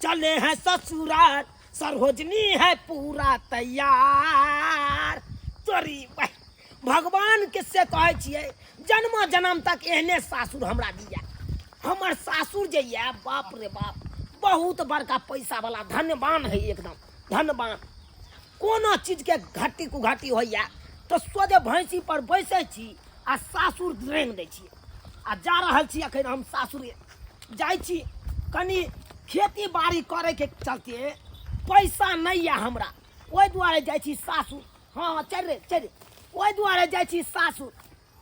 चले हैं ससुराल, सरोजनी है पूरा तैयार। तोरी बहि, भगवान के से कहै छियै जन्म जन्म तक एहने सासुर हमरा दिया। हमर सासुर जे यऽ, बाप रे बाप, बहुत बड़का पैसा वाला धनवान है, एकदम धनवान। कोनो चीजके घाटी कुघाटी होइए तऽ सोझे भैंसी पर बैसै छी आ सासुर रेंग दै छियै। आ जा रहल छी अखन हम सासुरे जाइ छी। कनि खेती बाड़ी करैके चलते पैसा नहि यऽ हमरा, ओहि दुआरे जाइ छी सासुर। हँ चल रे चल रे, ओहि दुआरे जाइ छी सासुर।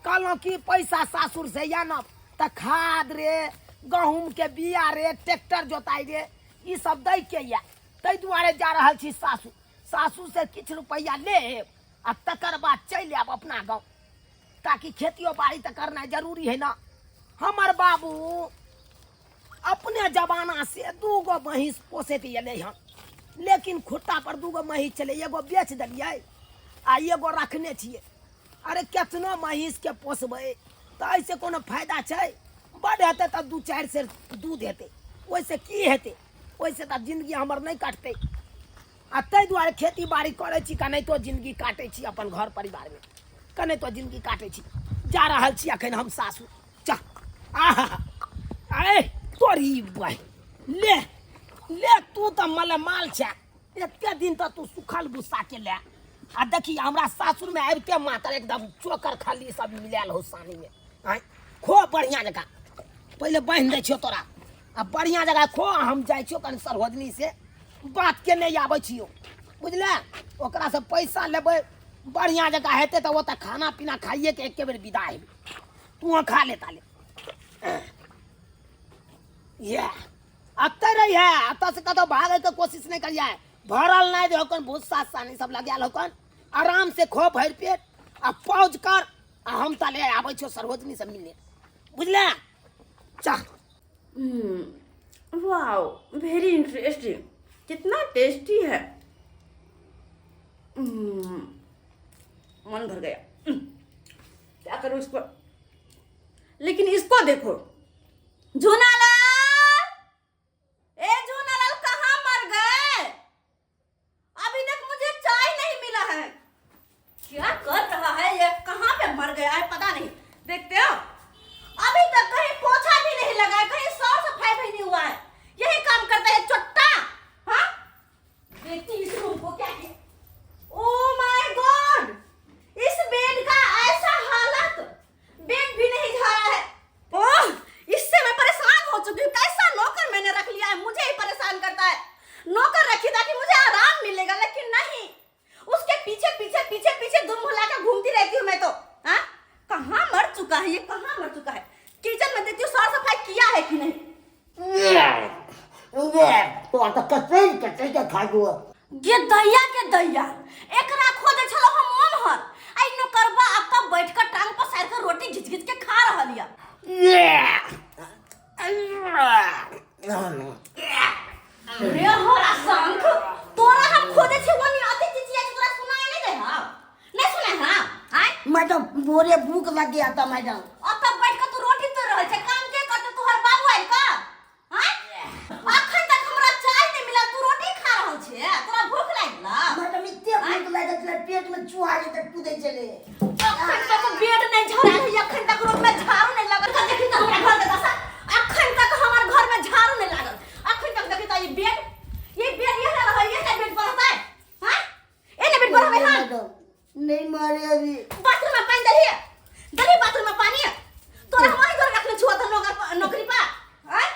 कहलहुँ कि पैसा सासुर से या न तऽ खाद रे, गहूँमके बिया रे, ट्रैक्टर जोताइ रे, ई सब दैके यऽ, ताहि दुआरे जा रहल छी सासुर। सासुर से किछु रुपैआ लेब आ तकर बाद चलि आयब अपना गाँव, ताकि खेतियो बाड़ी तऽ करनाइ जरूरी है ना। हमर बाबू अपने जमाना से दूगो महींस पोसैत एलै हन, लेकिन खुट्टा पर दूगो महींस छलै, एगो बेच देलियै आ एगो रखने छियै। अरे केतनो महींसके पोसबै तऽ एहिसँ कोनो फायदा छै? बड्ड हेतै तऽ 2-4 सेर दूध हेतै, ओहिसँ की हेतै? ओहिसँ तऽ जिन्दगी हमर नहि कटतै। आ ताहि दुआरे खेती बाड़ी करै छी, कनाहितो जिन्दगी काटै छी, अपन घर परिवारमे कनाहितो जिन्दगी काटै छी। जा रहल छी अखन हम सासुर। जा आहा अरे तोरी बहि, ले ले, तू तऽ मले माल छै, एते दिन तऽ तू सुखल गुस्सा के ले। आ देखी हमरा सासुरमे आबिते मातर एकदम चोकर खाली सब मिलायल हो सानीमे। आँय खो बढ़िआँ जकाँ, पहिले बान्हि दै छियौ तोरा आ बढ़िआँ जकाँ खो। हम जाइ छियौ कनि सरहोजनी से बात केने आबै छियौ, बुझले? ओकरासँ पैसा लेबै, बढ़िआँ जकाँ हेतै तऽ ओतऽ खाना पीना खाइएके एके बेर विदा हेबै। तू खा ले ताले, इएह अतऽ रही है, अतऽ से कतौ भागैके कोशिश नहि करिए। भरल नहि दे होकन, भुस्सा सानी सब लगायल होकन, आराम से खो भरि पेट आ पौज कर, आ हम ताले आबै छियौ सरोजनी से मिलने, बुझले? चल। वाओ, वेरी इंटरेस्टिंग, कितना टेस्टी है। मन भर गया। क्या करूँ इसको, लेकिन इसको देखो। झूनालाल, ए झूनालाल, कहाँ मर गए? अभी तक मुझे चाय नहीं मिला है। क्या कर रहा है ये, कहाँ पे मर गया है पता नहीं। देखते हो, अभी तक कहीं पोछा भी नहीं लगा है, कहीं साफ सफाई भी नहीं हुआ है। यही काम करता है चट्टा। हाँ देखती इस रूम को क्या किया। ओ my God, इस बेड का ऐसा हालत, बेड भी नहीं झाड़ा है। ओह, इससे मैं परेशान हो चुकी हूँ। कैसा नौकर मैंने रख लिया है, मुझे ही परेशान करता है। नौकर रखी ताकि मुझे आराम मिलेगा, लेकिन नहीं, उसके पीछे पीछे पीछे पीछे दुम भुला कर घूमती रहती हूँ मैं तो। हाँ कहाँ मर चुका है ये, कहाँ मर चुका है? किचन में देखती हूँ साफ सफाई किया है कि नहीं। तो तऽ कचै कचै के खा गो गे दैया के दैया, एकरा खोजे छलो हम ओमहर, आई नौकरबा अतऽ बैठ कर टांग पसार कर रोटी घिच घिच के खा रहल या। रे हरा शंख, तोरा हम खोजे छी ओनी अति चिचिया छी, तोरा सुनाय नहीं दे हा? नहीं सुनाय हा? आय मैडम भोरे भूख लग गया था मैडम। अतऽ बैठ कर तू रोटी तोड़ रहल छै, काम के करते तोहर बाबू आइल का? आय अखन तक हमरा चाय नहीं मिलल, तू रोटी खा रहल छे, तोरा भूख लागल? मैडम इते भूख लागल छलै, पेट में चूहा जेते कूदै छलै। अखन तक बेड नहीं झाड़ल है, अखन तक रूम में झाड़ू नहीं लागल। देखी त हमरा घर के दशा, अखन तक हमर घर में झाड़ू नहीं लागल। अखन तक देखी त ई बेड, ये बेड ये ना रहल, ये ना बेड पर रहतै। हां ए ना बेड पर रहबै। हां मैडम नहीं मारे अभी। बाथरूम में पानी दही, दही बाथरूम में पानी। तोरा हम वही घर रखने छुआ त नौकर नौकरी पा। हां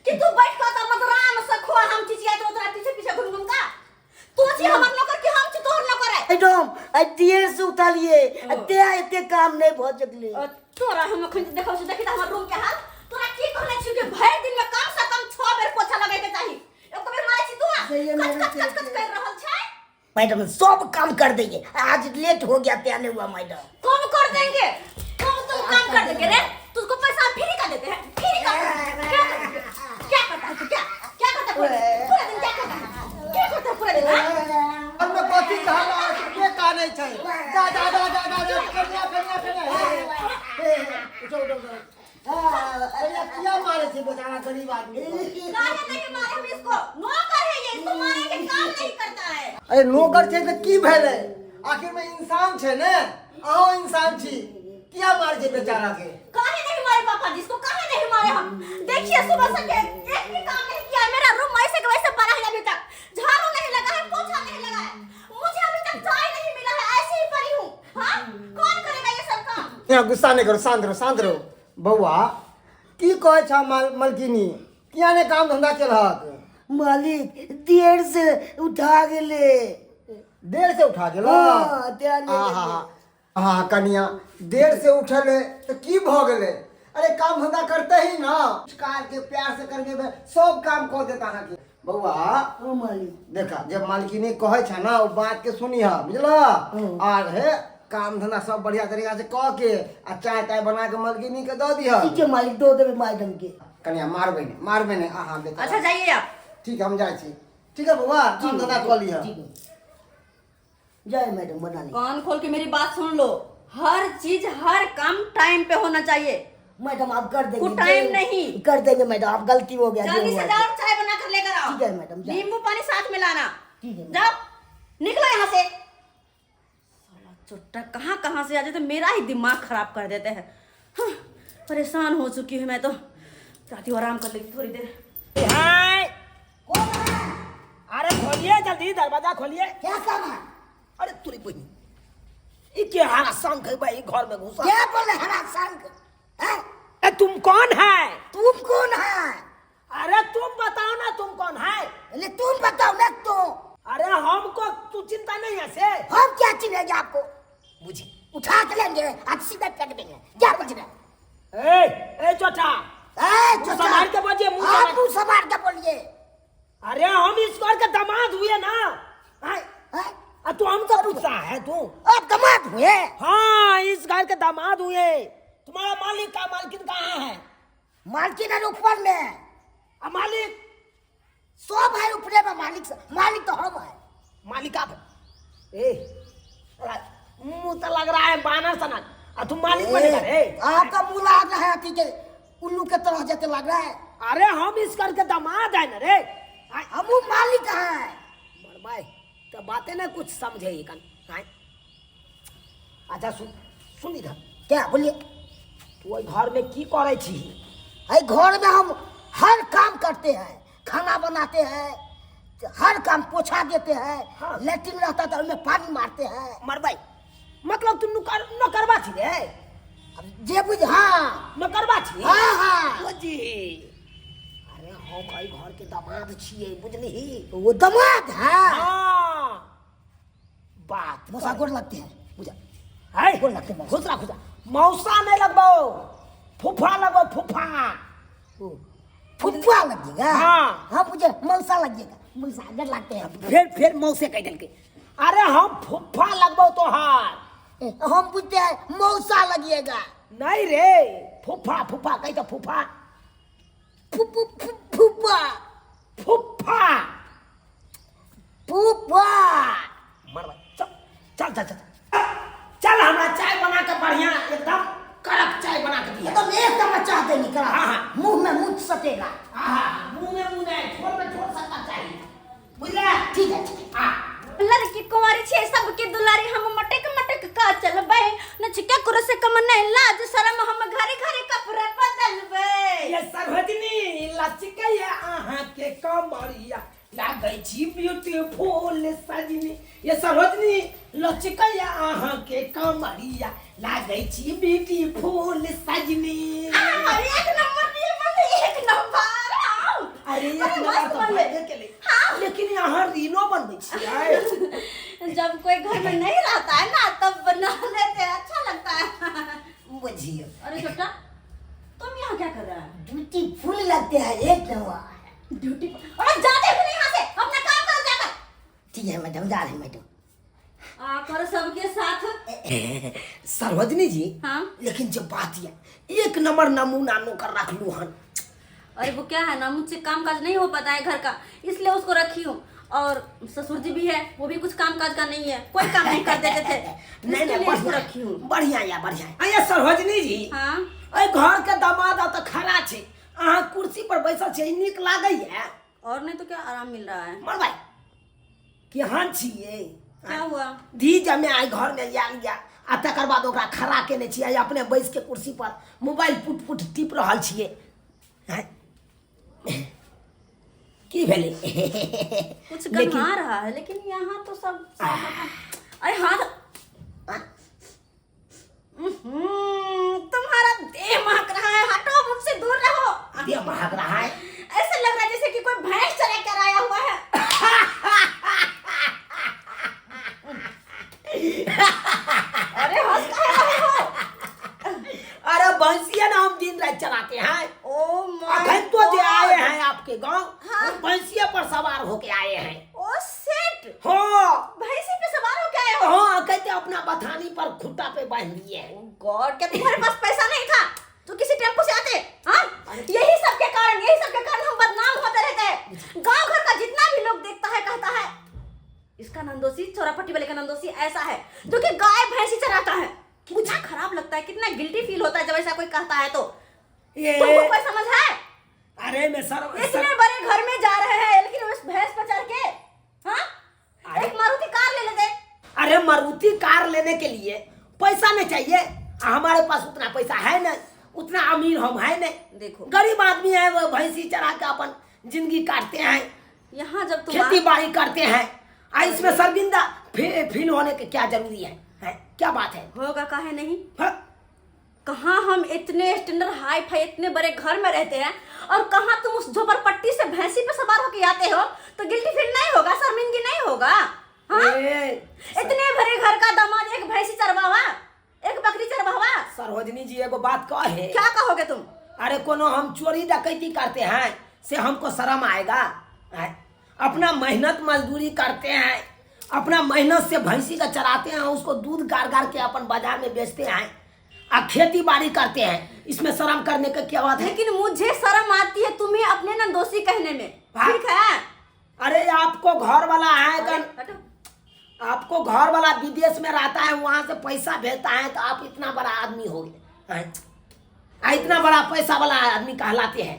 कि तू बैठ कर त मत आराम से खो, हम चिचिया तो तोरा पीछे पीछे घूम घूम का। तू छी हमर नौकर कि हम छी तोहर नौकर है? मैडम आई देर से उठलिए, आ ते एते काम नहीं भ सकले। तोरा हम अखन देखौ छी, देखी त हमर रूम के हाल। तोरा की कहने छी कि भरि दिन में कम से कम 6 बेर पोछा लगे के चाही, एको बेर मारै छी तू? सही है, कच मैडम, कच कच कच सही कर रहल छै। मैडम सब काम कर देंगे, आज लेट हो गया त्याने हुआ मैडम। कब कर देंगे? कब तुम काम कर देंगे रे? तुझको पैसा फ्री का देते हैं, फ्री का। क्या करते हैं? क्या करता है तू? क्या क्या करता है पूरा दिन? पूरा दिन क्या करता है? क्या करता है पूरा दिन? हाँ? घरमे कथी कहला के कानै छै? जा जा जा जा जा जा, कनिया कनिया कनिया, हे हे हे, उठो उठो उठो। कनिया किया मारै छै बेटा? बेचारा गरीब आदमी काहे नहीं मारे हम इसको? नौकर है ये, इसको मारेंगे काम नहीं करता है। अरे नौकर छै तऽ की भेलै आखिर में इंसान छै ने अहो इंसान छी किया मार छै बेचारा के काहे नहीं मारे पापा जी इसको काहे नहीं मारे हम देखिए सुबह से के एक भी काम नहीं किया है। मेरा रूम ऐसे के वैसे पड़ा है अभी तक झाड़ू नहीं लगा है पोछा नहीं लगा है मुझे अभी तक चाय नहीं मिला है ऐसे ही पड़ी हूँ हाँ कौन करेगा ये सब काम यहाँ गुस्सा नहीं करो शांत रहो शांत रहो बौआ की कहै छह माल मलकिनी किया नहि काम धंधा केलहक मालिक देर से उठा गेले देर से उठा गेल हाँ, देर ले आहा हाँ कनिया देर से उठल है तऽ की भऽ गेलै अरे काम धंधा करते ही ना कार के प्यार से करके बे, सब काम कऽ देता अहाँके बौआ हाँ मालिक देखा जब मालकिनी कहै छ ना ओ बात के सुनी हा बुझल आर हे काम धंधा सब बढ़िया तरीका से कऽ के आ चाय ताय बना के मालकिनी के दऽ दिह ठीक है मालिक दो देबे मैडम के कनिया मारबै नहि मारबै नहि अहाँ बेचारा अच्छा जाइए आप ठीक है हम जाइ छी ठीक है बौआ काम धंधा कऽ लिह ठीक है जय मैडम बना ली कान खोल के मेरी बात सुन लो हर चीज हर काम टाइम पे होना चाहिए मैडम आप कर देंगे कुछ टाइम नहीं। कर देंगे मैडम आप गलती हो गया जो जल्दी हुआ से है। जाओ और चाय बना कर लेकर आओ ठीक है मैडम, जाओ। नींबू पानी साथ में लाना ठीक है। जाओ निकलो यहाँ से साला चुट्टा कहाँ कहाँ से आ जाते मेरा ही दिमाग खराब कर देते हैं हाँ, परेशान हो चुकी हूँ मैं तो जाती हूँ आराम कर लेती थोड़ी देर हाय अरे खोलिए जल्दी दरवाजा खोलिए क्या काम है अरे तुरी बहिनी ई के हरा संग है भाई घर में घुसा क्या बोले हरा संग हैं? ए तुम कौन है तुम कौन है अरे तुम बताओ ना तुम कौन है अरे तुम बताओ ना तो अरे हमको तू चिंता नहीं है से हम क्या चिनेंगे आपको बुझी उठा के लेंगे आज सीधा फेंक देंगे क्या पूछ रहे ए ए चोटा ए, मुंह चचा, संभाल के बोलिए, मुंह आप संभाल- मुंह संभाल के बोलिए अरे हम इस घर के दामाद हुए ना आय, हैं? आ तू हमसे पूछता है तू आप दामाद हुए हाँ इस घर के दामाद हुए तुम्हारा मालिक का मालकिन कहाँ है मालकिन है ऊपर में आ मालिक सब है ऊपरे में मालिक मालिक तो हम है मालिक आप ए अरे, मुंह तो लग रहा है बानर सनक आ तुम मालिक बनेगा रे आपका मुंह लग रहा है अथी के उल्लू के तरह जैसे लग रहा है अरे हम इस घर के दामाद है ना रे आय, हम वो मालिक हैं मरबाई तो बातें ना कुछ समझे ही कन आय। अच्छा सुन सुन इधर क्या बोलिए तू ओहि घर में की करै छी है घर में हम हर काम करते हैं खाना बनाते हैं हर काम पोछा देते हैं हाँ। लेट्रिन रहता तो उसमें पानी मारते हैं मरबाई मतलब तू नुकर नौकरबा छी रे अब जे बुझ हाँ नौकरबा छी हाँ हाँ बुझी अरे हम एहि घर के दामाद छियै बुझलिही वो दमाद है हाँ बात मौसा गोड़ लगते हैं बुझा है गोड़ लगते हैं मौसा। खुश रह खुश रह। मौसा नहीं लगबो फूफा लगबो फूफा फुफा लगेगा हाँ। हाँ मुझे मौसा लगेगा मौसा गोड़ लगते हैं फिर फिर मौसे कह देलके अरे हम फूफा लगबो तोहार हम पूछते हैं मौसा लगिएगा नहीं रे फूफा फूफा कह तो फूफा फुफू फुफा फूफा फुफा मरवा चल चल चल चल चल हमरा चाय बना के बढ़िया एकदम कड़क चाय बना के दिया एकदम एक चम्मच चाह देंगे करा हाँ, हाँ। मुंह में मुंह सटेगा आहा मुंह में मुंह नहीं ठोर में ठोर सकना चाहिए बुझले ठीक है ठीक है। आ लड़की कुंवारी छे सबके दुलारी हम मटक मटक का चलबै न छिके कुर से कम नहीं लाज शरम हम घरे घरे कपड़ा बदलबै ये सरहदनी लचकैया अहाँ के कमरिया लागै छी ब्यूटीफुल सजनी ये सरोजनी लचकैया अहाँ के कमरिया लागै छी ब्यूटीफुल सजनी आ, एक नंबर रील बनले एक नंबर आओ। अरे एक अरे, नंबर मस्त तो बनले। बनबे केलै। हाँ। लेकिन यहाँ रीलो बनबै छियै जब कोई घर में नहीं रहता है ना तब बना लेते हैं अच्छा लगता है बुझिए अरे छोटा तुम यहाँ क्या कर रहा है ब्यूटीफुल लगते हैं एक नंबर ड्यूटी पर अरे जाते भी नहीं यहाँ से अपना काम करो जाकर ठीक है मैडम जा रहे हैं मैडम आकर सबके साथ सरोजनी जी हाँ लेकिन जब बात ये एक नंबर नमूना नौकर रख लू हन अरे वो क्या है ना मुझसे काम काज नहीं हो पाता है घर का इसलिए उसको रखी हूँ और ससुर जी भी है वो भी कुछ काम काज का नहीं है कोई काम नहीं कर देते थे नहीं इसके नहीं लिए इसको बढ़िया रखी हूँ बढ़िया या बढ़िया अये सरोजनी जी हाँ अय घर के दामाद आ तऽ खड़ा छै अहाँ कुर्सी पर बैसल छियै, नीक लागैया? और नहीं तो क्या, आराम मिल रहा है। मर भाई, केहन छियै? क्या हुआ? धी जमे आइ घर में आयल या आ तकर बाद ओकरा खड़ा केने छियै, अपने बैस के कुर्सी पर मोबाइल पुट पुट टिप रहल छियै। आँय? की भेलै? कुछ लेकिन- गन्हा रहा है, लेकिन यहाँ तो सब अरे हाथ। आँय? तुम्हारा देह महक रहा है, हटो मुझसे, दूर रहो। देह महक रहा है? ऐसे लग रहा है जैसे कि कोई भैंस चरा कर आया हुआ है। अरे हंस काहे रहे हो? अरे भैंसिया ना हम दिन रात चलाते हैं। ओ my अखन तो जे गॉड। आए हैं आपके गांव, हाँ। हम भैंसिया पर सवार होके आए हैं। Oh shit! हाँ। भैंसी पे सवार होके आए हो? हाँ, कहते अपना बथानी पर खुट्टा पे बांध लिए हैं। ओ गॉड, क्या तुम्हारे पास पैसा नहीं था तो किसी टेम्पो से आते? हाँ, यही सब के कारण हम बदनाम होते रहते हैं। गांव घर का जितना भी लोग देखता है, कहता है इसका नंदोसी, चौरापट्टी वाले का नंदोसी ऐसा है जो कि गाय भैंसी चराता है। कितना खराब लगता है, कितना गिल्टी फील होता है जब ऐसा कोई कहता है तो। ये तुमको कोई समझ है? अरे मैं सर इतने बड़े घर में जा रहे हैं, लेकिन उस भैंस पर चढ़ के, हाँ? अरे- एक मारुति कार ले लेते। अरे मारुति कार लेने के लिए पैसा नहीं चाहिए? हमारे पास उतना पैसा है नहीं, उतना अमीर हम है नहीं। देखो। गरीब आदमी है, वो भैंसी चरा के अपन जिंदगी काटते हैं। यहाँ जब तुम खेती बाड़ी करते हैं। आ इसमें शर्मिंदा फील होने के क्या जरूरी है? क्या बात है? होगा काहे नहीं? हाँ? कहाँ हम इतने स्टैंडर्ड हाई फाई इतने बड़े घर में रहते हैं और कहाँ तुम उस झोपड़पट्टी से भैंसी पे सवार होके आते हो, तो गिल्टी फील नहीं होगा, शर्मिंदगी नहीं होगा? हाँ? ए, इतने बड़े घर का दामाद एक भैंसी चरवावा, एक बकरी चरवावा। सरोजनी जी, एगो बात कहे? क्या कहोगे तुम? अरे कोनो हम चोरी डकैती करते हैं से हमको शर्म आएगा? हैं? अपना मेहनत मजदूरी करते हैं, अपना मेहनत से भैंसी का चराते हैं, उसको दूध गार गार के अपन बाजार में बेचते हैं आ खेती बाड़ी करते हैं। इसमें शर्म करने का क्या बात है? लेकिन मुझे शर्म आती है तुम्हें अपने नंदोसी कहने में। हाँ। ठीक है? अरे आपको घर वाला है अरे, कन हटो। आपको घर वाला विदेश में रहता है, वहां से पैसा भेजता है, तो आप इतना बड़ा आदमी हो गए हैं। आ इतना बड़ा पैसा वाला आदमी कहलाते हैं,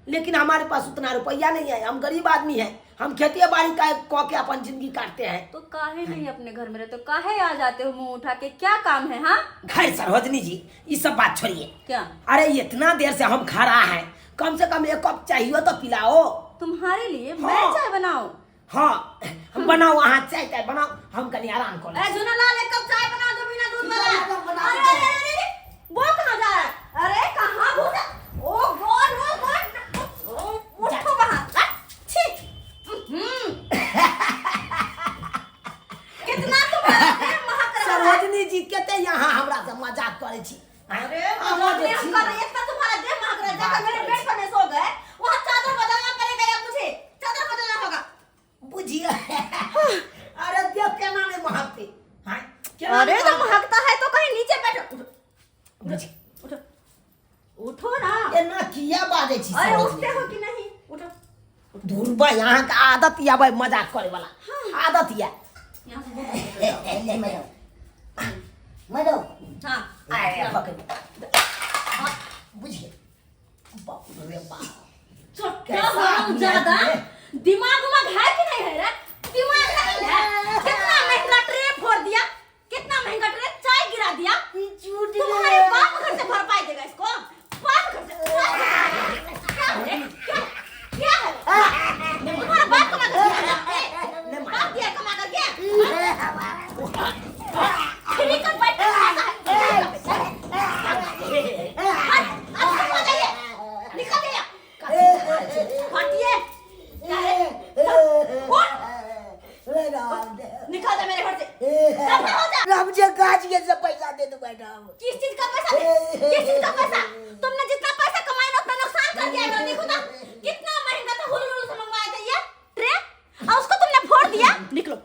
लेकिन हमारे पास उतना रुपया नहीं है। हम गरीब आदमी हैं, हम खेती बाड़ी का कह के अपन जिंदगी काटते हैं। तो काहे नहीं अपने घर में रहते हो? काहे आ जाते हो मुंह उठा के? क्या काम है, हाँ? खैर सरोजनी जी, ये सब बात छोड़िए। क्या? अरे इतना देर से हम खा रहा है, कम से कम एक कप चाहिए तो पिलाओ। तुम्हारे लिए हाँ। मैं चाय बनाऊं? हाँ, हम बनाओ, वहाँ चाय चाय बनाओ, हम कहीं आराम कर ए झूना लाल, एक कप चाय बना दो बिना दूध वाला। बना अरे दो। अरे अरे अरे, वो कहाँ जा रहा है? अरे कहाँ घुसा? ओ गॉड, ओ गॉड, उठो वहाँ। छी। कितना तुम्हारा देह महक रहा है। सरोजनी जी, कते यहाँ हमरा से मजाक करे छी? अरे अहाँ मजाक जे नहीं हम छी कर रहे हैं, इतना तुम्हारा देह महक रहा है। जाकर मेरे बेड पर में सो गए, वहाँ चादर बदलना पड़ेगा या मुझे चादर बदलना होगा। बुझिए, अरे देख केना नहीं महकते? हाँ, केना अरे नहीं तो महकते? महकता है तो कहीं नीचे बैठो। उठो। बुझिए। उठो, उठो ना। एना किया बाजै छी? अरे सरोजनी उठते हो कि नहीं? उठो। धुरबा, यहाँ के आदत या भाई मजाक करे वाला आदत या। यहाँ से दूर जाओ। मैं मैं दो। हाँ। अरे पकड़, बुझिए, बाप रे बाप। चोट्टा कैसा हराम आदमी ज्यादा है? दिमाग उमाग है कि नहीं है रे? दिमाग नहीं है? कितना महंगा ट्रे फोड़ दिया, कितना महंगा ट्रे, चाय गिरा दिया। तुम्हारे बाप घर से भरपाई देगा इसको, बाप घर से। क्या है, क्या क्या है? तुम्हारा बाप कमा कर दिया है? बाप दिया कमा करके? फ्री कर बैठ के खाता है। अब चुप हो जाइए, निकल जाइए, हटिए। क्या है? उठ, निकल जा मेरे घर से, दफा हो जा। मुझे गाछ के सब पैसा दे दो मैडम। किस चीज का पैसा? किस चीज का पैसा? तुमने जितना पैसा कमाया ना, उतना नुकसान कर दिया है मेरा। देखो ना, कितना महंगा था, हुलू हुलू से मंगवाया था ये ट्रे और उसको तुमने फोड़ दिया। निकलो,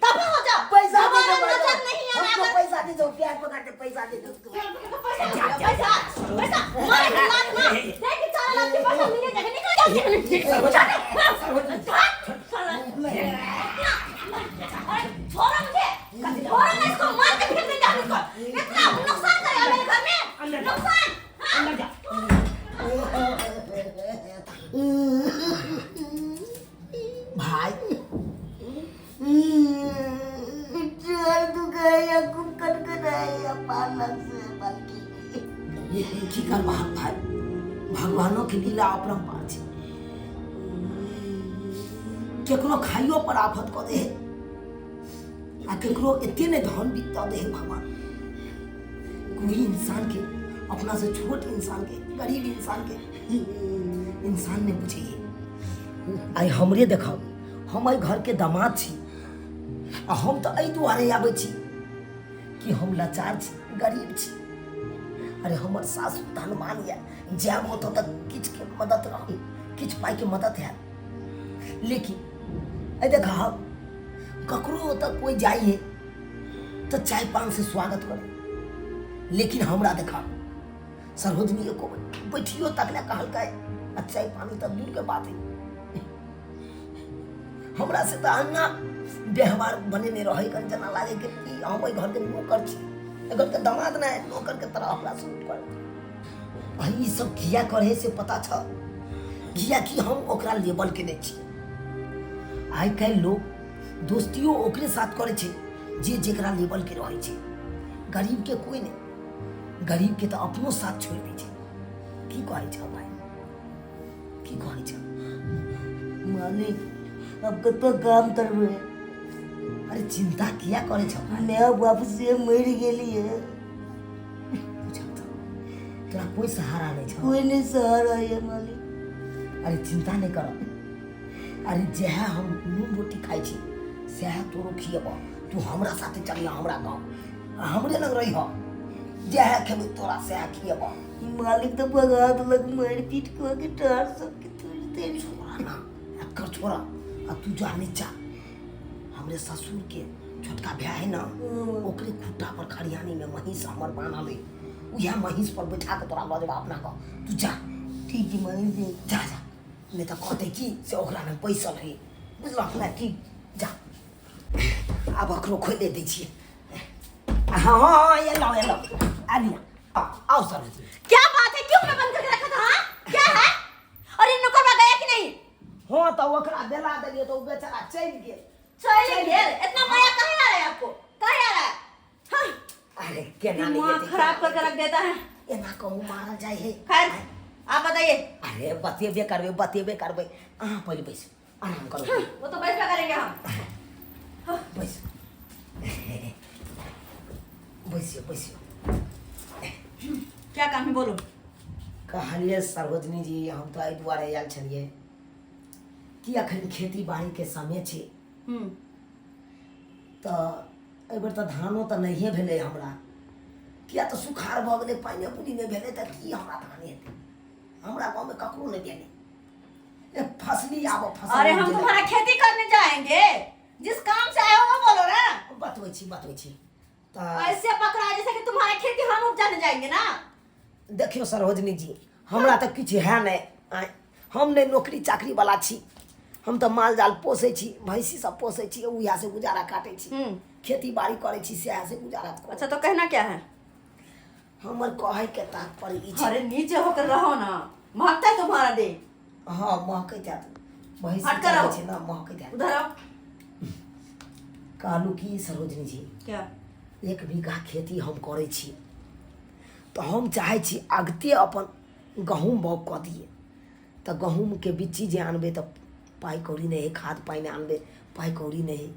दफा हो जाओ। पैसा दे दोबारा दो नजर मैडम। नहीं आना। हमको अगर पैसा दे दो, प्यार पकड़ के पैसा दे दो। पैसा, पैसा, पैसा, मारे लात ना देख, 4 लाख के पैसा मिले जाएगा। निकल जा, साला। अरे छोड़ो मुझे, छोड़ो ना, इसको मार के फेंक देंगे हम इसको। इतना नुकसान करेगा मेरे घर में नुकसान, हाँ? अंदर जा। भाई चल दुखाइया खूब कनकनाइया पालक से बल्कि की करबा भाई भगवानो के लीला अपरम्पार छै केकरो खाइयो पर आफत कऽ दे आ केकरो एते ने धन बीत दे भगवान कोई इंसान के अपना से छोट इंसान के गरीब इंसान के इंसान नहीं बुझे आइ हमरे देखब हम एहि घरके दामाद छी आ हम तऽ एहि दुआरे आबै छी कि हम लाचार छी गरीब छी अरे हमर सासु धनवान यऽ जायब ओतऽ तऽ किछुके मदद रहत किछु पाइके मदद हैत लेकिन एहि देखब ककरो ओतऽ कोइ जाइ है तऽ चाय पान से स्वागत करे लेकिन हमरा देखा सरोजनी एको बेर बैठियो तक ने कहलकै आ चाय पानी तऽ दूर के बात है हमरा से तऽ अन्ना व्यवहार बनेने रहै कन जेना लागे कि ई हम एहि घरके नौकर छी एहि घरके दामाद नहि नौकरके तरह हमरा से करे आ ई सब किया करे से पता छ किया कि हम ओकरा लेबल के नहि छी आइ काल्हि लोग दोस्तियो ओकरे साथ करै छै जे जेकरा लेवल के रहै छै गरीब के कोई नहि गरीब के तऽ अपनो साथ छोड़ि दै छै की कहै छ भाई की कहै छ मालिक अब कतो काम करबे अरे चिंता किया करै छ भाई माय बाप से मरि गेली है बुझल तऽ तोरा कोई सहारा नहि छ कोई नहीं सहारा है मालिक अरे चिंता नहि कर अरे जएह हम नून रोटी खाइ छी सएह तोरो खिएबह तू हमरा साथे चलिह हमरा गाँव आ हमरे लग रहिह जएह खेबै तोरा सएह खिएबह मालिक तो भगा देलक मारि पीट कऽ के टार सबके तोड़ि देल छोड़ा ना एकर छोड़ा आ तू जा नीचा हमरे ससुर के छोटका भाय है ना ओकरे खुट्टा पर खरियानी में महींस हमर बान्हल है उएह महींस पर बैठा के तोरा लऽ जेबा अपना गाँव तू जा ठीक है मालिक जी जा जा नहि तऽ कहतै की से ओकरा लग बैसल है बुझलक ने ठीक जा आब अखनो खोलि दै छियै हँ हँ एलहुँ एलहुँ आ लिअ आओ सर क्या बात है क्यों मैं बंद करके रखा था हाँ? क्या है और ये नौकर गया कि नहीं हँ तऽ ओकरा बेला देलियै तऽ ओ बेचारा चलि गेल चल गेल इतना माया कहाँ आ रहा है आपको कहाँ आ रहा है हाँ, अरे केना नहि दिमाग जेतै, खराब करके रख देता है एना कहूँ मारल जाइ है खैर आप बताइए अरे बतेबे करबै बतेबे करबै अहाँ पहिले बैसू आराम करू हाँ, वो तो बैठ करेंगे हम बैसू बैसियो बैसियो क्या काम है बोलो कहलियै सरोजनी जी हम तऽ एहि दुआरे आयल छलियै कि अखन खेती बाड़ीके समय छै तऽ एहिबेर तऽ धानो तऽ नहिए भेलै हमरा किया तऽ सुखाड़ भऽ गेलै पानिए बुनी नहि भेलै तऽ की हमरा धान हेतै हमरा गाँवमे ककरो नहि भेलै ए फसली आब फसल अरे हम तुम्हारा खेती करने जाएंगे जिस काम से आए हो वो बोलो ना बतबै छी बतबै छी तऽ ऐसे पकड़ा जैसे कि तुम्हारा खेती हम उपजाने जाएंगे ना देखियौ सरोजनी जी हमरा तऽ किछु है नहि आँय हम नहि नौकरी चाकरी वाला छी हम तऽ माल जाल पोसै छी भैंसी सब पोसै छी उएह से गुजारा काटै छी खेती बाड़ी करै छी सएह से गुजारा करै अच्छा तो कहना क्या है हमर कहैके तात्पर्य ई छै अरे नीचे होकर रहो ना महकता है तुम्हारा देह हँ महकैत हैत भैंसी हट कर चरै रहो। छै ने महकैत हैत उधर आओ कहलहुँ कि सरोजनी जी क्या एक बीघा खेती हम करै छी तऽ हम चाहै छी अगते अपन गहूँम बाउग कऽ दियै तऽ गहूँमके बिच्ची जे आनबै तऽ पाइ कौड़ी नहि हइ खाद पानि आनबै पाइ कौड़ी नहि हइ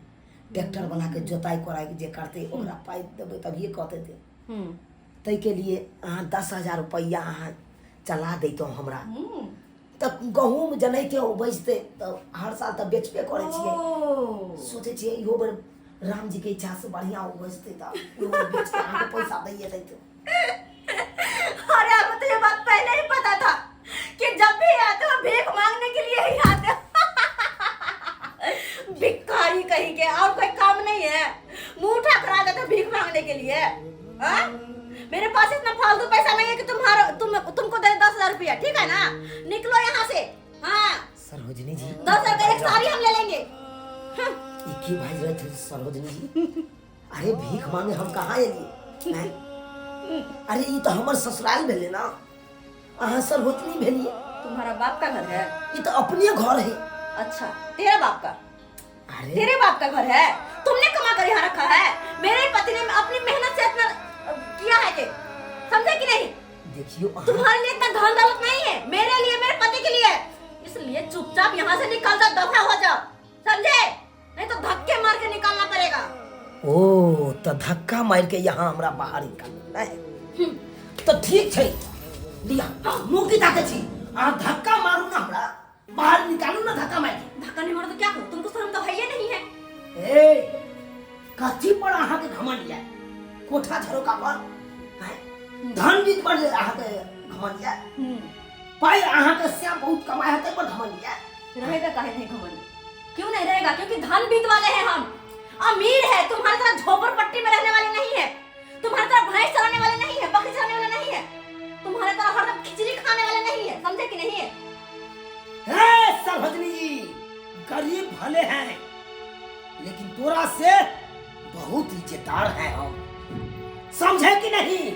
ट्रैक्टरवलाके जोताइ कोराइ जे करतै ओकरा पाइ देबै तभिए कऽ देतै ताहिके लिए अहाँ 10,000 रुपैआ अहाँ चला दैतहुँ हमरा तऽ गहूँम जेनाहिते उपजतै तऽ हर साल तऽ बेचबे करै छियै सोचै छियै इहो बेर रामजीके इच्छासँ बढ़िआँ उपजतै तऽ इहो बेर बेच कऽ अहाँके पैसा दैए दैतै अरे आपको तो ये बात पहले ही पता था कि जब भी आते हो भीख मांगने के लिए ही आते हो भिखारी कहीं के और कोई काम नहीं है मुंह उठा कर आ जाते हो भीख मांगने के लिए हाँ? मेरे पास इतना फालतू पैसा नहीं है कि तुम्हारा तुम तुमको दे 10,000 रुपया ठीक है ना निकलो यहाँ से हाँ सरोजनी जी 10,000 का एक साड़ी हम ले लेंगे हाँ। ई की बाजि रहल छै सरोजनी जी अरे भीख मांगे हम कहाँ एलियै आँय? अरे ई तऽ हमर ससुराल भेलै ने अहाँ सरोजनी भेलियै तुम्हारा बाप का घर है? ये तो अपने घर है। अच्छा, तेरा बाप का? अरे तेरे बाप का घर है, तुमने कमा कर यहाँ रखा है। मेरे पति ने अपनी मेहनत से इतना किया है ये, समझे कि नहीं? देखियो, तुम्हारे लिए इतना धन दौलत नहीं है, मेरे लिए, मेरे पति के लिए है। इसलिए चुपचाप यहाँ से निकल जाओ, दफा हो जाओ, समझे? नहीं तो धक्के मार के निकालना पड़ेगा। ओ तो धक्का मार के यहाँ हमरा बाहर निकालना है तो ठीक छै, लिया मुँह की ताके छी, अहाँ धक्का मारू ना, हमरा बाहर निकालू ना धक्का मार के। धक्का नहीं मारो तो क्या करूं? तुमको शर्म तो है ही नहीं है। ए कथी पर अहाँ के घमंड या? कोठा झरोका पर हैं? धन बीत पर अहाँ के घमंड या? पाई अहाँ के श्याम बहुत कमाए है पर घमंड या? रहेगा काहे नहीं घमंड? क्यों नहीं रहेगा? क्योंकि धन बीत वाले हैं हम, अमीर है, तुम्हारे तरह झोपड़पट्टी में रहने वाले नहीं है, तुम्हारे तरह भैंस चराने वाले नहीं है, बकरी चराने वाले नहीं है, तुम्हारे तरह हरदम खिचड़ी खाने वाले नहीं है, समझे कि नहीं है? हे सरभजनी जी, गरीब भले हैं लेकिन तोरा से बहुत इज्जतदार हैं हम, समझे कि नहीं?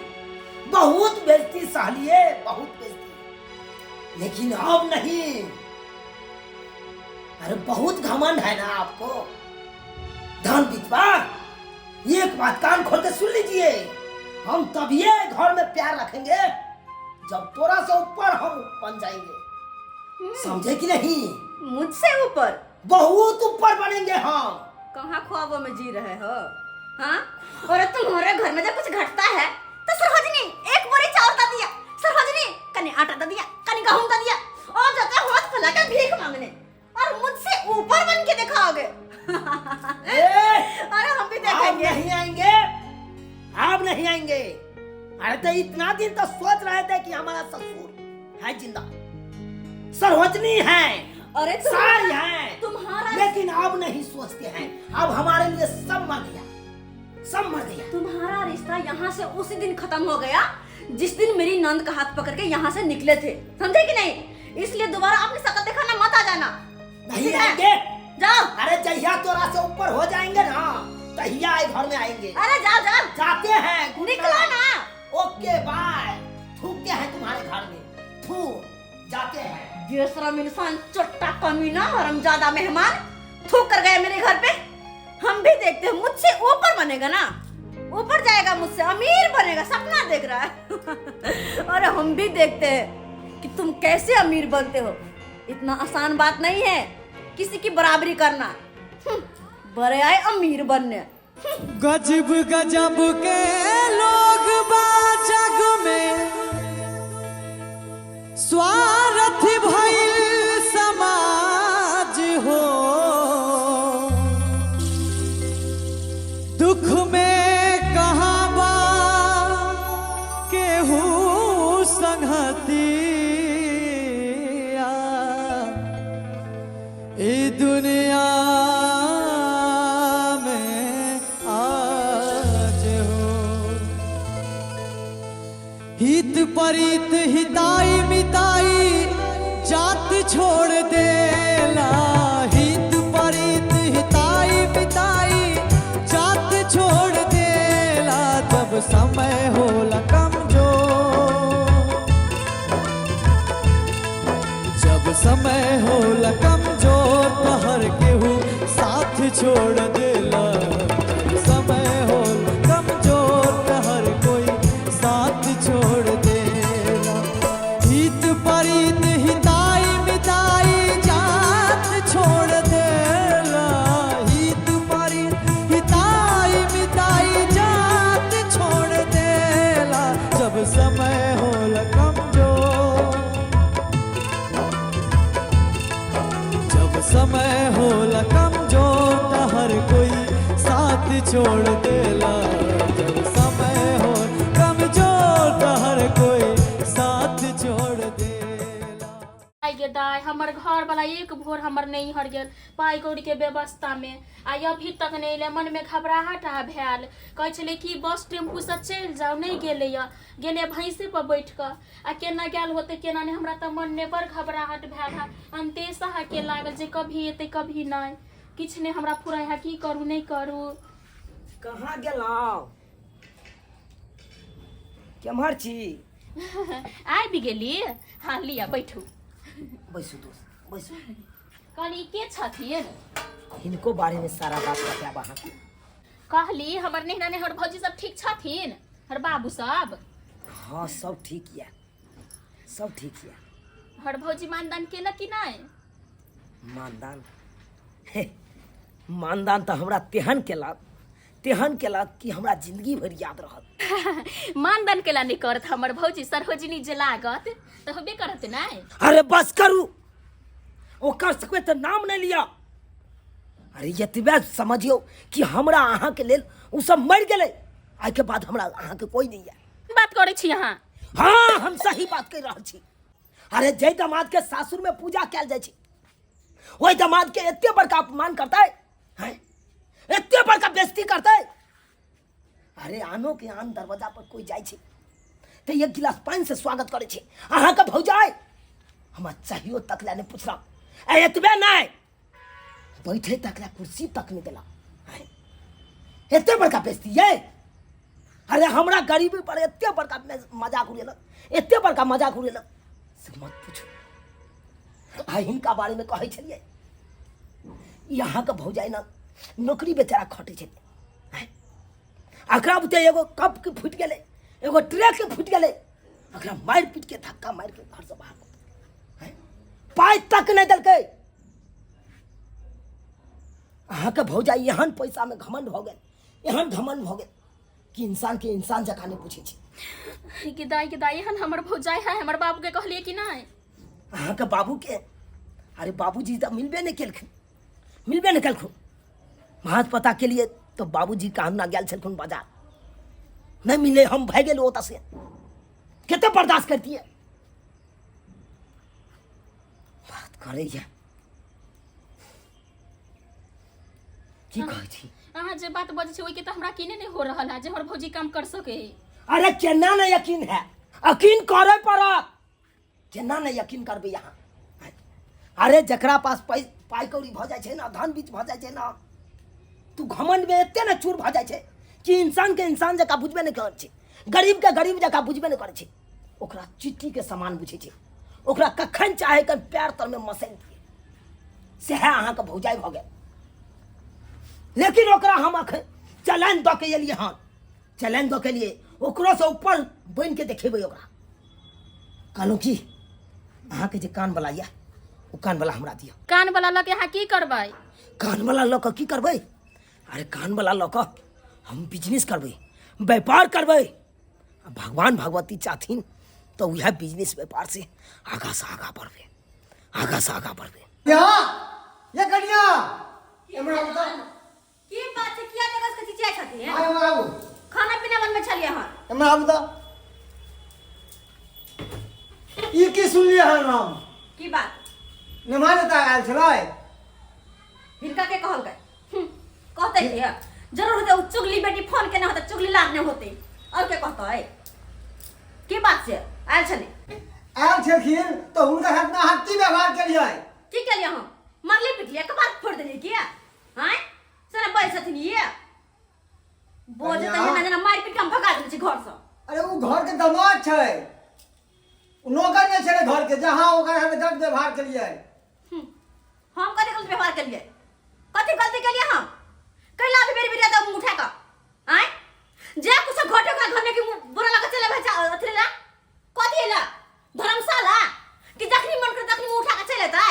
बहुत बेइज्जती सहलिए, बहुत बेइज्जती, लेकिन अब नहीं। अरे बहुत घमंड है ना आपको धन बितवा, एक बात कान खोल के सुन लीजिए, हम तभी घर में प्यार रखेंगे जब तोरा से ऊपर हम बन जाएंगे, समझे कि नहीं? मुझसे ऊपर? बहुत ऊपर बनेंगे हम। कहाँ ख्वाबों में जी रहे हो? हाँ, और तुम्हारे घर में जब कुछ घटता है तो सरोजनी एक बोरी चावल का दिया, सरोजनी कहीं आटा दे दिया, कहीं गेहूं का दिया, और जाते हाथ फैला के भीख मांगने, और मुझसे ऊपर बन के दिखाओगे? अरे हम भी देखेंगे। आप नहीं आएंगे, आप नहीं आएंगे। अरे तो इतना दिन तो सोच रहे थे कि हमारा ससुर है जिंदा, सरोजनी है, अरे सारी है तुम्हारा, लेकिन अब नहीं सोचते हैं, अब हमारे लिए सब मर गया, सब मर गया। तुम्हारा रिश्ता यहाँ से उसी दिन खत्म हो गया जिस दिन मेरी नंद का हाथ पकड़ के यहाँ से निकले थे, समझे कि नहीं? इसलिए दोबारा अपनी शकल दिखाना मत आ जाना। नहीं आएंगे, जाओ। अरे जहिया तोरा से ऊपर हो जाएंगे ना तहिया घर में आएंगे। अरे जाओ जाओ, जाते हैं, निकलो ना। ओके बाय, थूकते हैं तुम्हारे घर में, थू जाते हैं। बेशरम इंसान, चट्टा कमीना, हरामजादा मेहमान, थूक कर गए मेरे घर पे। हम भी देखते हैं, मुझसे ऊपर बनेगा ना, ऊपर जाएगा, मुझसे अमीर बनेगा, सपना देख रहा है। और हम भी देखते हैं कि तुम कैसे अमीर बनते हो। इतना आसान बात नहीं है किसी की बराबरी करना। बड़े आए अमीर बनने। गजब गजब के लोग बा जग में, स्वार्थ भइल समाज हो, दुख में कहाँ बा केहू संगतिया, ई दुनिया में आज हो। हित परित हिताई मिताई जात छोड़ देला, हित परित हिताई मिताई जात छोड़ देला, जब समय होला कमजोर, जब समय होला कमजोर तो हर केहू साथ छोड़ देला, समय होला कमजोर तो हर कोई साथ छोड़ देला। हित परित हिताई मिताई जात छोड़ देला, हित परित हिताई मिताई जात छोड़ देला, जब समय होला कमजोर, जब समय होला कमजोर तो हर कोई साथ छोड़ देला, जब समय हो कमजोर तो हर कोई साथ छोड़ देला। आइ गे दाइ, हमर घर वाला एक भोर हमर नहीं हर गेल पाइ कौड़ी के व्यवस्था में, आ अभी तक नहीं एलै। मन में घबराहट आ भेल, कहै छलै कि बस टेम्पू से चलि जाउ, नहीं गेलै यऽ, गेलै भैंसे पर बैठ कऽ, आ केना गेल होतै केना नहि, हमरा तऽ मन में बड़ घबराहट भेल है। अंतेशा के लागल जे कभी एतै कभी नहि, किछु नहि हमरा फुराइ है, की करू नहि करू। कहाँ गेलहुँ, केम्हर छी? आबि गेली? हाँ लिअ बैठू। बैसू दोस्त बैसू। कहली के छथिन? हिनको बारे में सारा बात बतायब अहाँके। कहली हमर नेहना नेहर भौजी सब ठीक छथिन, हर बाबू सब? हाँ सब ठीक यऽ, सब ठीक यऽ। हर भौजी मानदान केलक कि नहि? मानदान, हे मानदान तऽ हमरा तेहन केलक, तेहन केलक कि हमरा जिंदगी भरि याद रहत। मानदान केला नहि करत हमर भौजी, सरोजिनी जे लागत तऽ होबे करत नहि। अरे बस करू, ओकर सबके तऽ नाम नहि लिअ। अरे एतबे समझियौ कि हमरा अहाँके लेल ओ सब मरि गेलै, आइके बाद हमरा अहाँके कोइ नहि यऽ। बात करै छी अहाँ? हाँ हम सही बात कहि रहल छी। अरे जै दमाद के सासुर में पूजा कयल जाइ छै ओहि दमाद के एते बड़का अपमान करतै, हैं, एते बड़का बेइज्जती करतै। अरे आनो के आन दरवाजा पर कोई जाइ छै तऽ एक गिलास पानि से स्वागत करै छै। अहाँके भौजाइ हमरा चाहियो तक लए नहि पुछलक, आ एतबे नहि बैठे तक लए कुर्सी तक नहि देलक, हैं, एते बड़का बेइज्जती ये। अरे हमरा गरीबी पर एते बड़का मजाक उड़ेलक, एते बड़का मजाक उड़ेलक से मत पूछू। आ हिनका बारे में कहै छलियै ई अहाँके भौजाइ ने नौकरी बेचारा खटै छलै, हैं, एकरा बुते एगो कप के फूटि गेलै, एगो ट्रे के फूटि गेलै, एकरा मारि पीट के धक्का मारि के घरसँ बाहर कऽ देलकै, हैं, पाइ तक नहि देलकै। अहाँके भौजाइ एहन पैसामे घमंड भऽ गेल, एहन घमंड भऽ गेल कि इंसान के इंसान जकाँ नहि पूछै छै। के दाई, के दाई, एहन हमर भौजाइ है, हमर बाबू के कहलिए कि नहि? अहाँके बाबू के? अरे बाबूजी तऽ मिलबे नहि केलखिन, मिलबे नहि केलखिन। महाज पता के लिए तऽ बाबूजी कहाँ ना गेल छलखिन बाजार, नहि मिले, हम भागि गेलहुँ ओतऽ से। कते बर्दाश्त करतियै, बात करैया की कहै छी अहाँ? जे बात बजै छी ओहिके तऽ हमरा किने नहि हो रहल है जे हमर भौजी काम कर सके है। अरे केना नहि यकीन है, यकीन करे पड़त, केना नहि यकीन करबै अहाँ? अरे जकरा पास पाइ कौड़ी भऽ जाइ छै ने, धन बीच भऽ जाइ छै ने, तू घमंड में एते ने चूर भऽ जाइ छै कि इंसान के इंसान जकाँ बुझबे नहि करै छै, गरीब के गरीब जकाँ बुझबे नहि करै छै, ओकरा चिट्ठी के समान बुझै छै, ओकरा कखन चाहे कन पैर तर में मसैल दिए, सएह अहाँके भौजाइ भऽ गेल। लेकिन ओकरा हम अखन चलान दऽ के एलियै हन, चलान दऽ के एलियै, ओकरोसँ ऊपर बनि के देखेबै ओकरा। कहलहुँ की अहाँके जे कानवला यऽ ओ कानवला हमरा दिअ। कानवला लऽ के अहाँ की करबै? कानवला लऽ कऽ की करबै? अरे कानवला लऽ कऽ हम बिजनेस करबै, व्यापार करबै, आ भगवान भगवती चाहथिन तऽ उएह बिजनेस व्यापार से आगाँ से आगाँ बढ़बै, आगाँ से आगाँ बढ़बै। यहाँ ये कनिया एमरा आबू तऽ। की बात छै, किया जगह से चिचियाइ छथिन? आइ एमहर आबू। खाना पीना बनबै छलियै अहाँ। एमहर आबू तऽ। ई की सुनलियै हन हम? की बात? नेमा नेता आयल छलै। हिनका के कहलकै? कहतै के जरूर होतै ओ चुगली बेटी फोन केने होतै, चुगली लारने होतै, और के कहतै? की बात छै आयल छलै? आयल छलखिन तऽ हुनका साथ अहाँ की व्यवहार केलियै? की केलियै हम? मारली पिटलियै, कपार फोड़ि देलियै की? आँय से ने बजै छथिन ये बजै तऽ जेना जेना मारि पीट के हम भगा देने छी घरसँ। अरे ओ घर के दामाद छै, ओ नौकर नहि छलै घर के, जहाँ ओकरा साथ गलत व्यवहार केलियै। हम कथी गलत व्यवहार केलियै? कथी गलती केलियै हम? कैला अभी बेरी बेरी आता मुँह उठा कऽ? आँय जे कुछ घटे ओकरा घरमे कि मुँह बुरा लगा चले भाई अथी ला कथी ला धर्मशाला कि जखनी मन करे तखनी मुँह उठा के चले एतै?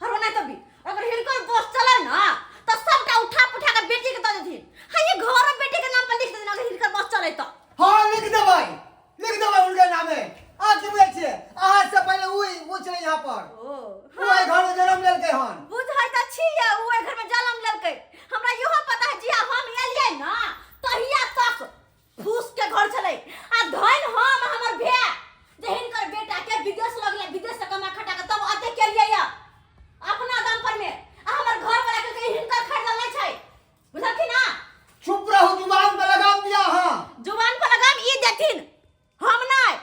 हर ओना तभी अगर हिनकर बस चले ना तो सबटा उठा पुठा के बेटी के दऽ देथिन। हाँ ये घर बेटी के नाम पर लिख देथिन अगर हिनकर बस चले तो। हाँ लिख देबै, लिख देबै हुनकर नामे। अहाँ की बुझै छियै? अहाँ से पहिले उ छलै यहाँ पर। ओ, उ एहि घर में जन्म लेलकै हन। बुझै तऽ छियै उ एहि घर में जन्म लेलकै, हमरा इहो पता है जिया हम एलियै ना तहिया तक फूस के घर छलै आ धन हम हमर भैया जे हिनकर बेटा के विदेश लगले, विदेश से कमा खटा के तब अते केलियै या अपना दम पर में, आ हमर घर वाला के हिनकर खरीदल नहीं छै, बुझलखिन ना? चुप रहू, जुबान पर लगाम दिया। हाँ जुबान पर लगाम ई देथिन हम नहीं,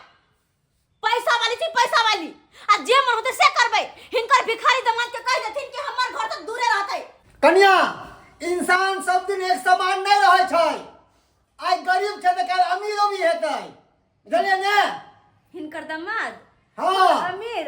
पैसा वाली छी पैसा वाली, आ जे मन होते से करबै। हिनकर भिखारी दमाद के कह देथिन कि हमर घर तो दूरे रहतै। कन्या इंसान सब दिन एक समान नहीं रहै छै, आइ गरीब छै तऽ काल्हि अमीरो भी हेतै, बुझलियै ने? हिनकर दमाद हाँ अमीर।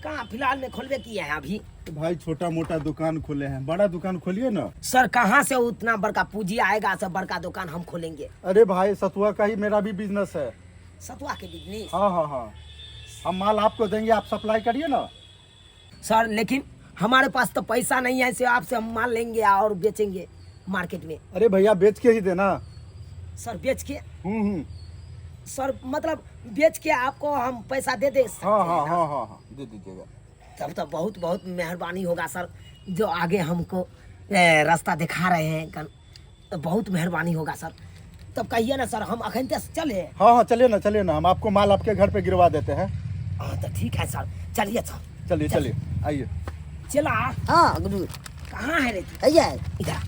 कहाँ फिलहाल में खोलबे किए हैं अभी? तो भाई छोटा मोटा दुकान खोले हैं, बड़ा दुकान खोलिए ना। सर कहाँ से उतना बड़का पूंजी आएगा, सब बड़का दुकान हम खोलेंगे। अरे भाई सतुआ का ही मेरा भी बिजनेस है। सतुआ के बिजनेस? हाँ हाँ हाँ, हम माल आपको देंगे, आप सप्लाई करिए ना। सर लेकिन हमारे पास तो पैसा नहीं है, से आपसे हम माल लेंगे और बेचेंगे मार्केट में। अरे भैया बेच के ही देना। सर बेच के? हम्म। सर मतलब बेच के आपको हम पैसा दे दे सकते हाँ हैं हाँ ना? हाँ हाँ हाँ, दे दीजिएगा। तब तो बहुत बहुत मेहरबानी होगा सर, जो आगे हमको रास्ता दिखा रहे हैं, तो बहुत मेहरबानी होगा सर। तब कहिए ना सर, हम अखन तक चले। हाँ हाँ चलिए ना, चलिए ना, हम आपको माल आपके घर पे गिरवा देते हैं। हाँ तो ठीक है सर, चलिए सर। चलिए चलिए आइए। चला। हाँ गुरु। कहाँ है रे तू? भैया इधर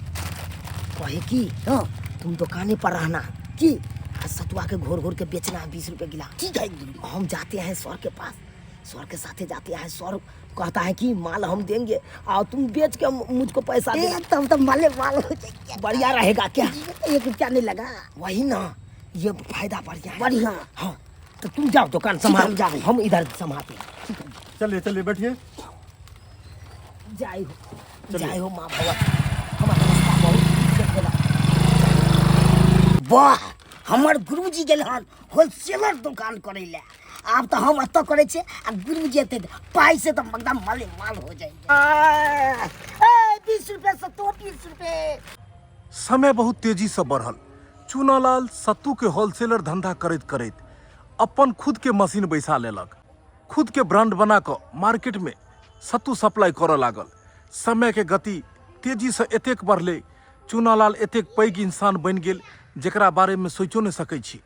कहे की हाँ तुम दुकाने पर रहना की आ सतुआ के घोर घोर के बेचना है 20 रुपए गिला। ठीक है गुरु। हम जाते हैं सर के पास, सर के साथे जाते हैं, सर कहता है कि माल हम देंगे और तुम बेच के मुझको पैसा ए, देना। तब तो माले माल हो जाएगा। बढ़िया रहेगा क्या? एक रुपया नहीं लगा। वही ना, ये फायदा बढ़िया है। बढ़िया। हाँ तो तुम जाओ दुकान संभाल, हम जा रहे हैं। हम इधर संभालते हैं। चलिए चलिए बैठिए। जय हो, जय हो माँ भगवती, हमारा रास्ता बहुत दिक्कत भेला। वाह, हमर गुरुजी गेल हन होलसेलर दुकान करै ले। आब तऽ हम एतऽ करै छियै आ गुरुजी एतै पाइ से तऽ एकदम माले माल हो जाएंगे। ए 20 रुपए से तो 20 रुपए। समय बहुत तेजी से बढ़ल। चूनालाल सत्तू के होलसेलर धंधा करैत करैत अपन खुद के मशीन बैसा लेलक। खुद के ब्रांड बना कऽ मार्केट में सत्तू सप्लाई करऽ लागल। समय के गति तेजी से एतेक बढ़लै, चूनालाल एतेक पैघ इंसान बनि गेल जेकरा बारे में सोचो नहि सकै छी।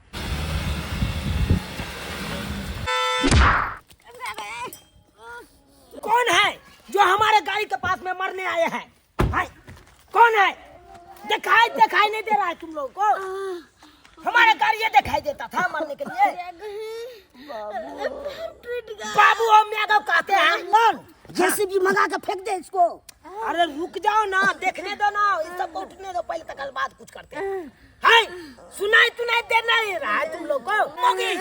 कौन है जो हमारे गाड़ी के पास में मरने आए हैं? हाय, कौन है? दिखाई दिखाई नहीं दे रहा है तुम लोगों को? हमारे गाड़ी ये दिखाई देता था मरने के लिए। बाबू हम यादव कहते हैं। कौन? जेसीबी मंगा के फेंक दे इसको। अरे रुक जाओ ना, देखने दो ना, इस सबको उठने दो पहले, तक बाद कुछ करते हैं। हाय, सुनाई तुनाई दे नहीं रहा है तुम लोग को? मोगी,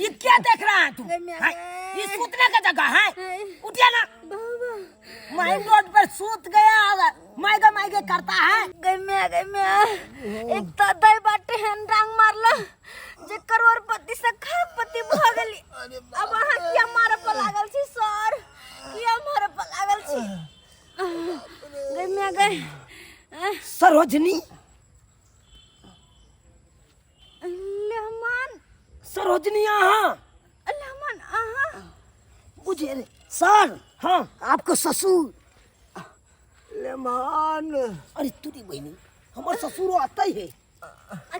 ये क्या देख रहा है तुम? हाय, ये सूतने का जगह है, उठिए ना। मैं रोड पर सूत गया, मायगे मायगे करता है। गई मैं, गई मैं। एक तो दई बाटे हन रंग मारला जे करोड़पति से खापति भ गेली। अब अहाँ किया मारे पर लागल छी सर, किया मारे पर लागल छी? गई मैं, गई। सरोजनी, लेहमान। सरोजनी अहाँ? लेहमान अहाँ? बुझे रे। सर। हाँ। आपको ससुर लेमान। अरे तुरी बहिनी, हमर ससुरो आते है।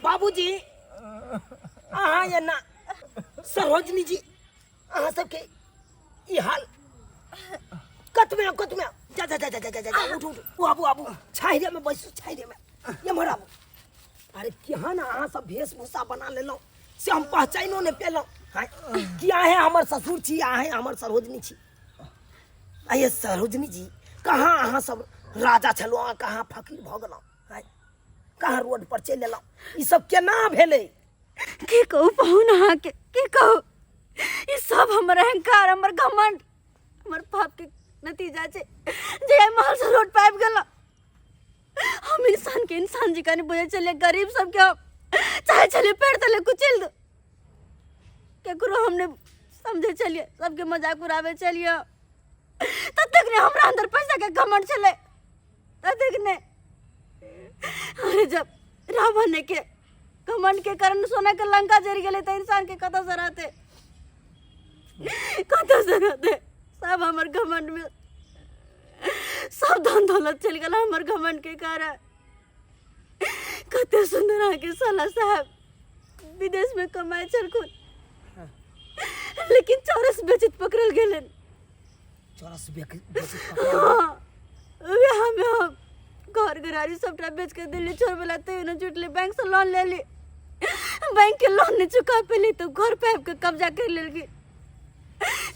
बाबूजी अहाँ ये ना, सरोजनी जी अहाँ सबके ई हाल कतमे कतमे। जा जा जा जा जा जा, उठ उठ, आबू आबू, छाहिरे में बैसू, छाहिरे में एम्हर आबू। अरे केहन अहाँ सब वेशभूषा बना लेलहुँ से हम पहचानो नहि पेलहुँ। हाँ, कि अहें हमर ससुर छी, अहें हमर सरोजनी छी। आइए सरोजनी जी, कहाँ अहाँ सब राजा छलहुँ, अहाँ कहाँ फकीर भऽ गेलहुँ, कहाँ रोड पर चलि एलहुँ, ई सब केना भेलै? की कहू पाहुन अहाँके, की कहू, ई सब हमर अहंकार, हमर घमंड, हमर पाप के नतीजा छै जे एहि महल से रोड पर आबि गेलहुँ। हम इंसान के इंसान जी नहीं बुझे छलियै, गरीब सबके हम चाहे छलियै पेड़ तले कुचलि दो, केकरो हम नहि समझै छलियै, सबके मजाक उड़ाबै छलियै। ततेक नहि हमरा अंदर पैसा के घमंड छलै, ततेक नहि। अरे जब रावण के घमंड के कारण सोना के लंका जरि गेलै तऽ इंसान के कतऽ से रहतै, कतऽ से रहतै? सब हमर घमंड में सब धन दौलत चलि गेल हमर घमंड के कारण। कते सुंदर अहाँके साला साहब विदेश में कमाइ छलखुन, लेकिन चौरस बेचैत पकड़ल गेलनि। चौरस बेचैत पकड़ल? हाँ, वएह में हम घर घरारी सबटा बेच के दिल्ली छोड़बेला तैयो नहि जुटलै। बैंक से लोन लेली, बैंक के लोन नहि चुका पेली तऽ घर पे आबि के कब्जा करि लेलखिन।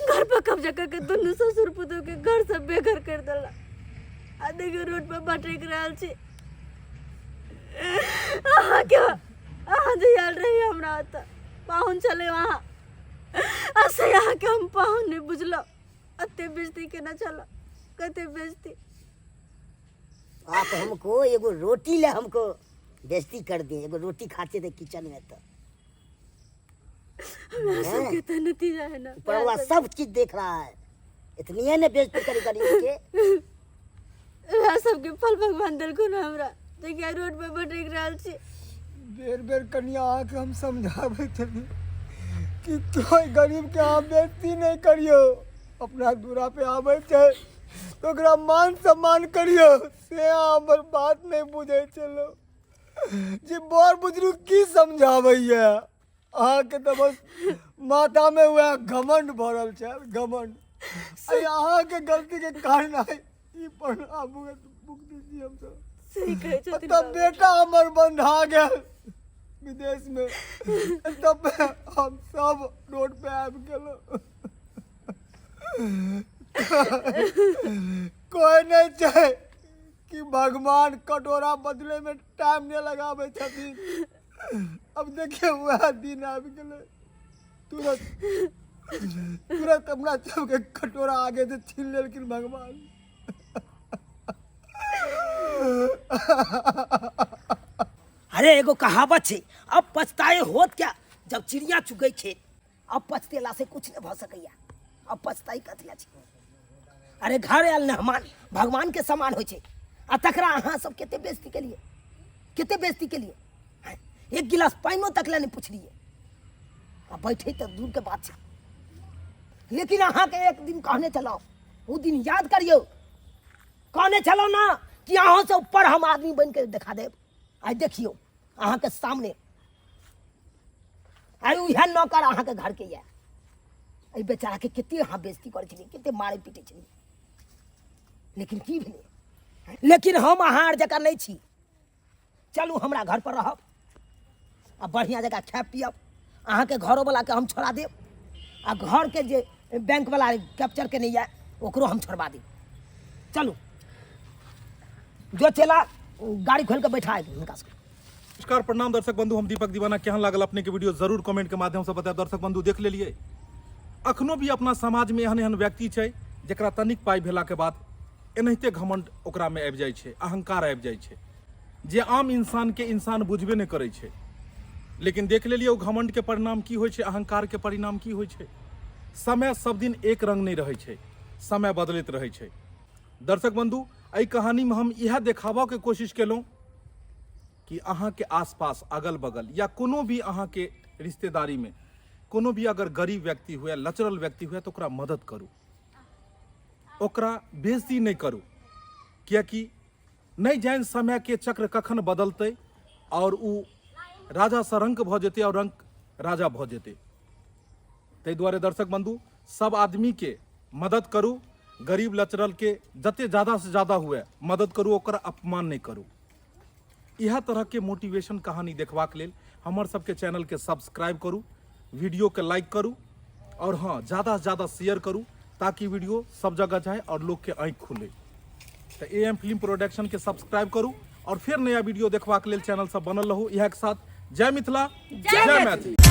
घर पर कब्जा करके दुनू ससुर पुतोह के घर से बेघर कर देला। आ देखियौ रोड पर भटकि रहल छी। अहाँके अहाँ जे आयल रही हमरा ओतऽ पाहुन छलै अहाँ, आ से अहाँके हम पाहुन नहि बुझलहुँ। एते बेइज्जती केने छल, कते बेइज्जती। आप हमको एगो रोटी ले हमको बेइज्जती कर दिए, एगो रोटी खाते थे किचन में तो हमरा सबके तऽ नतीजा है ना। ऊपर वाला सब चीज देख रहा है, इतनी है ना बेइज्जती करी गरीब के। वएह सबके फल भगवान देलखुन हमरा, जेकि आइ रोड पर भटकि रहल छी। बेर बेर कनिया अहाँके हम समझाबैत छली कि कोइ गरीबके अहाँ बेइज्जती नहि करियौ, अपना दूरा पे आबै छै तऽ ओकरा मान सम्मान करियौ, से अहाँ हमर बात नहि बुझै छलहुँ। जे बड़ बुजुर्ग की समझाबैए अहाँके, तऽ बस माथामे वएह घमण्ड भरल छै, घमण्ड। आइ अहाँके गलतीके कारण आइ ई परिणाम भुगतै छी हमसब। सही कहै छथिन तब बाबू। बेटा हमर बन्धा गेल विदेशमे, तब हम सब रोड पे आबि गेलहुँ। कोइ नहि छै कि भगवान कटोरा बदलैमे टाइम नहि लगाबै छथिन। अब देखियौ वएह दिन आबि गेलै, तुरंत तुरंत अपना सबके कटोरा आगे से छीन लेलखिन भगवान। अरे एगो कहावत छै, अब पछताए होत क्या जब चिड़िया चुगै खेत। अब पछतेला से कुछ नहीं भऽ सकैया, अब पछताई कथी छै। अरे घर आयल मेहमान भगवान के समान होइ छै, आ तकरा अहाँ सब कते बेइज्जती केलिए, कते बेइज्जती केलिए। आँय, एक गिलास पानिओ तक लए नहि पुछलिए, आ बैठे तऽ दूर के बात छै। लेकिन अहाँके एक दिन कहने छलहुँ, ओ दिन याद करियौ, कहने छलहुँ ना कि अहाँ से ऊपर हम आदमी बनि के देखा देब। आइ देखियौ अहाँके सामने आइ उएह नौकर अहाँके घरके यऽ। एहि बेचाराके कते अहाँ बेइज्जती करै छलियै, कते मारै पीटै छलियै, लेकिन की भेलै? लेकिन हम अहाँ आर जकाँ नहि छी। चलू हमरा घर पर रहब आ बढ़िआँ जकाँ खायब पियब। अहाँके घरोवलाके हम छोड़ा देब, आ घरके जे बैंकवला कैप्चर केने यऽ ओकरो हम छोड़बा देब। चलू जो चेला गाड़ी खोलि कऽ बैठा हुनका सबके। नमस्कार, प्रणाम दर्शक बंधु, हम दीपक दीवाना। केहन लागल अपने के वीडियो जरूर कमेंट के माध्यम से बतायब। दर्शक बंधु देख लेलिए, अखनो भी अपना समाज में एहन एहन व्यक्ति छै जकरा तनिक पाइ भेला के बाद एनाहिते घमंड ओकरा में आबि जाइ छै, अहंकार आबि जाइ छै, जे आम इंसान के इंसान बुझबे नहि करै छै। लेकिन देख लेलिए ओ घमंड के परिणाम की होइ छै, अहंकार के परिणाम की होइ छै। समय सब दिन एक रंग नहि रहै छै, समय बदलैत रहै छै। दर्शक बंधु, एहि कहानी में हम इएह देखाबऽ के कोशिश केलहुँ कि अहाँके आसपास अगल बगल या कोनो भी अहाँके रिश्तेदारी में कोनो भी अगर गरीब व्यक्ति हुए, लचरल व्यक्ति हुए, तऽ ओकरा मदद करू, ओकरा बेइज्जती नहि करू, कियाकि नहि जानि समय के चक्र कखन बदलतै और उ राजा सँ रंक भऽ जेतै और रंक राजा भऽ जेतै। ताहि दुआरे दर्शक बंधु, सब आदमी के मदद करू, गरीब लचरल के जते ज्यादा से ज्यादा हुए मदद करू, ओकर अपमान नहि करू। इएह तरह के मोटिवेशन कहानी देखबाक लेल हमर सबके चैनल के सब्सक्राइब करू, वीडियो के लाइक करू और हाँ ज्यादा से ज्यादा शेयर करू ताकि वीडियो सब जगह जाए और लोग के आँखि खुले। तो ए एम फिल्म प्रोडक्शन के सब्सक्राइब करू और फिर नया वीडियो देखबाक लेल चैनल सब बनल रहू। इएह के साथ जय मिथिला, जय मैथिली।